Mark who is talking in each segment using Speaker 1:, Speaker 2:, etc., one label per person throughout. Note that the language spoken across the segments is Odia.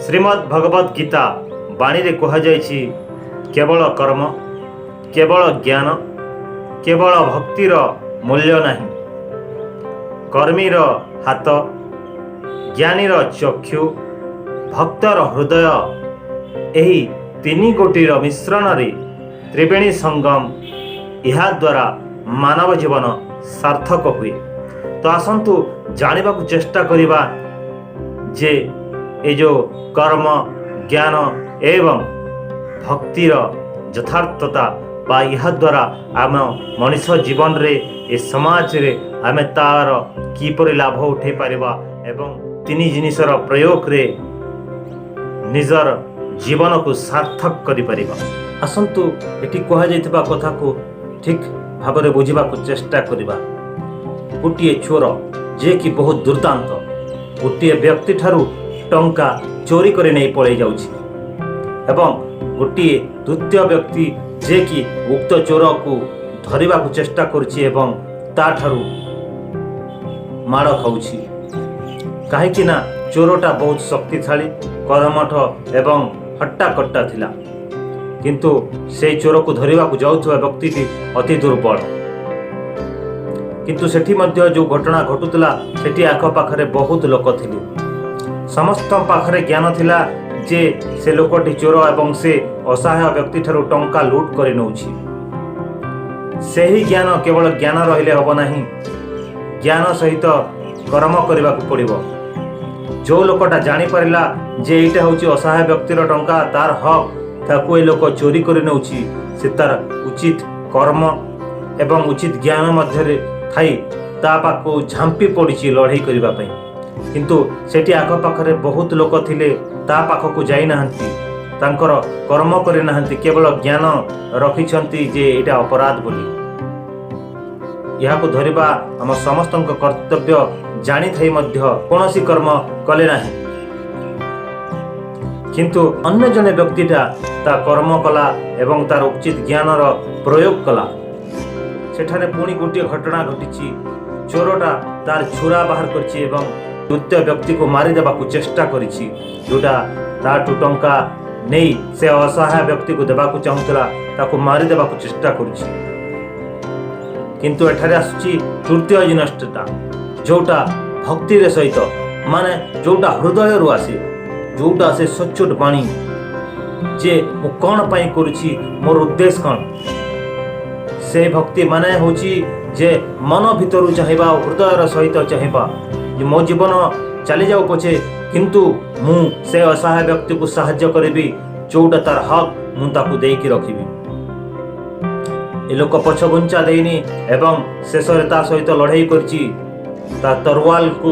Speaker 1: ଶ୍ରୀମଦ୍ ଭଗବତ ଗୀତା ବାଣୀରେ କୁହାଯାଇଛି, କେବଳ କର୍ମ, କେବଳ ଜ୍ଞାନ, କେବଳ ଭକ୍ତିର ମୂଲ୍ୟ ନାହିଁ। କର୍ମୀର ହାତ, ଜ୍ଞାନୀର ଚକ୍ଷୁ, ଭକ୍ତର ହୃଦୟ, ଏହି ତିନି ଗୋଟିର ମିଶ୍ରଣରେ ତ୍ରିବେଣୀ ସଙ୍ଗମ। ଏହାଦ୍ୱାରା ମାନବ ଜୀବନ ସାର୍ଥକ ହୁଏ। ତ ଆସନ୍ତୁ ଜାଣିବାକୁ ଚେଷ୍ଟା କରିବା ଯେ ଏ ଯେଉଁ କର୍ମ, ଜ୍ଞାନ ଏବଂ ଭକ୍ତିର ଯଥାର୍ଥତା ବା ଏହାଦ୍ୱାରା ଆମ ମଣିଷ ଜୀବନରେ, ଏ ସମାଜରେ ଆମେ ତାର କିପରି ଲାଭ ଉଠାଇ ପାରିବା ଏବଂ ତିନି ଜିନିଷର ପ୍ରୟୋଗରେ ନିଜର ଜୀବନକୁ ସାର୍ଥକ କରିପାରିବା। ଆସନ୍ତୁ ଏଠି କୁହାଯାଇଥିବା କଥାକୁ ଠିକ୍ ଭାବରେ ବୁଝିବାକୁ ଚେଷ୍ଟା କରିବା। ଗୋଟିଏ ଚୋର, ଯିଏକି ବହୁତ ଦୁର୍ଦ୍ଦାନ୍ତ, ଗୋଟିଏ ବ୍ୟକ୍ତିଠାରୁ ଟଙ୍କା ଚୋରି କରି ନେଇ ପଳାଇ ଯାଉଛି ଏବଂ ଗୋଟିଏ ଦ୍ୱିତୀୟ ବ୍ୟକ୍ତି, ଯିଏକି ଉକ୍ତ ଚୋରକୁ ଧରିବାକୁ ଚେଷ୍ଟା କରୁଛି ଏବଂ ତାଠାରୁ ମାଡ଼ ଖାଉଛି, କାହିଁକି ନା ଚୋରଟା ବହୁତ ଶକ୍ତିଶାଳୀ, କର୍ମଠ ଏବଂ ହଟ୍ଟାକଟ୍ଟା ଥିଲା। କିନ୍ତୁ ସେଇ ଚୋରକୁ ଧରିବାକୁ ଯାଉଥିବା ବ୍ୟକ୍ତିଟି ଅତି ଦୁର୍ବଳ। କିନ୍ତୁ ସେଠି ମଧ୍ୟ ଯେଉଁ ଘଟଣା ଘଟୁଥିଲା, ସେଠି ଆଖପାଖରେ ବହୁତ ଲୋକ ଥିଲେ। ସମସ୍ତଙ୍କ ପାଖରେ ଜ୍ଞାନ ଥିଲା ଯେ ସେ ଲୋକଟି ଚୋର ଏବଂ ସେ ଅସହାୟ ବ୍ୟକ୍ତିଠାରୁ ଟଙ୍କା ଲୁଟ୍ କରି ନେଉଛି। ସେହି ଜ୍ଞାନ, କେବଳ ଜ୍ଞାନ ରହିଲେ ହେବ ନାହିଁ, ଜ୍ଞାନ ସହିତ କର୍ମ କରିବାକୁ ପଡ଼ିବ। ଯେଉଁ ଲୋକଟା ଜାଣିପାରିଲା ଯେ ଏଇଟା ହେଉଛି ଅସହାୟ ବ୍ୟକ୍ତିର ଟଙ୍କା, ତାର ହକ୍, ତାକୁ ଏ ଲୋକ ଚୋରି କରି ନେଉଛି, ସେ ତାର ଉଚିତ କର୍ମ ଏବଂ ଉଚିତ ଜ୍ଞାନ ମଧ୍ୟରେ ଥାଇ ତା ପାଖକୁ ଝାମ୍ପି ପଡ଼ିଛି ଲଢ଼େଇ କରିବା ପାଇଁ। କିନ୍ତୁ ସେଠି ଆଖପାଖରେ ବହୁତ ଲୋକ ଥିଲେ, ତା ପାଖକୁ ଯାଇନାହାନ୍ତି, ତାଙ୍କର କର୍ମ କରିନାହାନ୍ତି, କେବଳ ଜ୍ଞାନ ରଖିଛନ୍ତି ଯେ ଏଇଟା ଅପରାଧ ବୋଲି, ଏହାକୁ ଧରିବା ଆମ ସମସ୍ତଙ୍କ କର୍ତ୍ତବ୍ୟ। ଜାଣିଥାଇ ମଧ୍ୟ କୌଣସି କର୍ମ କଲେ ନାହିଁ। କିନ୍ତୁ ଅନ୍ୟ ଜଣେ ବ୍ୟକ୍ତିଟା ତା କର୍ମ କଲା ଏବଂ ତାର ଉଚିତ ଜ୍ଞାନର ପ୍ରୟୋଗ କଲା। ସେଠାରେ ପୁଣି ଗୋଟିଏ ଘଟଣା ଘଟିଛି। ଚୋରଟା ତାର ଛୁରା ବାହାର କରିଛି ଏବଂ ଦ୍ୱିତୀୟ ବ୍ୟକ୍ତିକୁ ମାରିଦେବାକୁ ଚେଷ୍ଟା କରିଛି, ଯେଉଁଟା ତାଠୁ ଟଙ୍କା ନେଇ ସେ ଅସହାୟ ବ୍ୟକ୍ତିକୁ ଦେବାକୁ ଚାହୁଁଥିଲା, ତାକୁ ମାରିଦେବାକୁ ଚେଷ୍ଟା କରୁଛି। କିନ୍ତୁ ଏଠାରେ ଆସୁଛି ତୃତୀୟ ଜିନିଷଟା, ଯେଉଁଟା ଭକ୍ତିର ସହିତ, ମାନେ ଯେଉଁଟା ହୃଦୟରୁ ଆସେ, ଯେଉଁଟା ସେ ସଚ୍ଚୋଟ ବାଣୀ ଯେ ମୁଁ କ'ଣ ପାଇଁ କରୁଛି, ମୋର ଉଦ୍ଦେଶ୍ୟ କ'ଣ। ସେ ଭକ୍ତି ମାନେ ହେଉଛି ଯେ ମନ ଭିତରୁ ଚାହିଁବା ଆଉ ହୃଦୟର ସହିତ ଚାହିଁବା ଯେ ମୋ ଜୀବନ ଚାଲିଯାଉ ପଛେ, କିନ୍ତୁ ମୁଁ ସେ ଅସହାୟ ବ୍ୟକ୍ତିକୁ ସାହାଯ୍ୟ କରିବି, ଯେଉଁଟା ତାର ହକ୍ ମୁଁ ତାକୁ ଦେଇକି ରଖିବି। ଏ ଲୋକ ପଛଘୁଞ୍ଚା ଦେଇନି ଏବଂ ଶେଷରେ ତା ସହିତ ଲଢ଼େଇ କରିଛି, ତା ତରୱାଲକୁ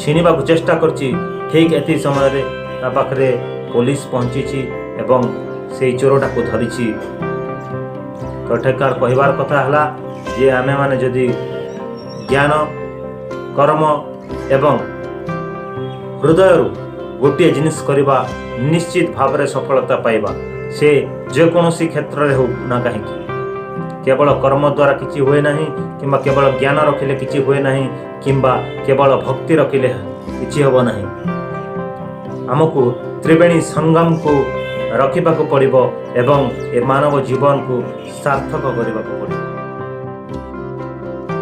Speaker 1: ଛିନିବାକୁ ଚେଷ୍ଟା କରିଛି। ଠିକ୍ ଏତିକି ସମୟରେ ତା ପାଖରେ ପୋଲିସ ପହଞ୍ଚିଛି ଏବଂ ସେଇ ଚୋରଟାକୁ ଧରିଛି। ତ ଏଠାକାର କହିବାର କଥା ହେଲା ଯେ ଆମେମାନେ ଯଦି ଜ୍ଞାନ, କର୍ମ ଏବଂ ହୃଦୟରୁ ଗୋଟିଏ ଜିନିଷ କରିବା, ନିଶ୍ଚିତ ଭାବରେ ସଫଳତା ପାଇବା, ସେ ଯେକୌଣସି କ୍ଷେତ୍ରରେ ହେଉ ନା କାହିଁକି। କେବଳ କର୍ମ ଦ୍ୱାରା କିଛି ହୁଏ ନାହିଁ, କିମ୍ବା କେବଳ ଜ୍ଞାନ ରଖିଲେ କିଛି ହୁଏ ନାହିଁ, କିମ୍ବା କେବଳ ଭକ୍ତି ରଖିଲେ କିଛି ହେବ ନାହିଁ। ଆମକୁ ତ୍ରିବେଣୀ ସଙ୍ଗମକୁ ରଖିବାକୁ ପଡ଼ିବ ଏବଂ ଏ ମାନବ ଜୀବନକୁ ସାର୍ଥକ କରିବାକୁ ପଡ଼ିବ।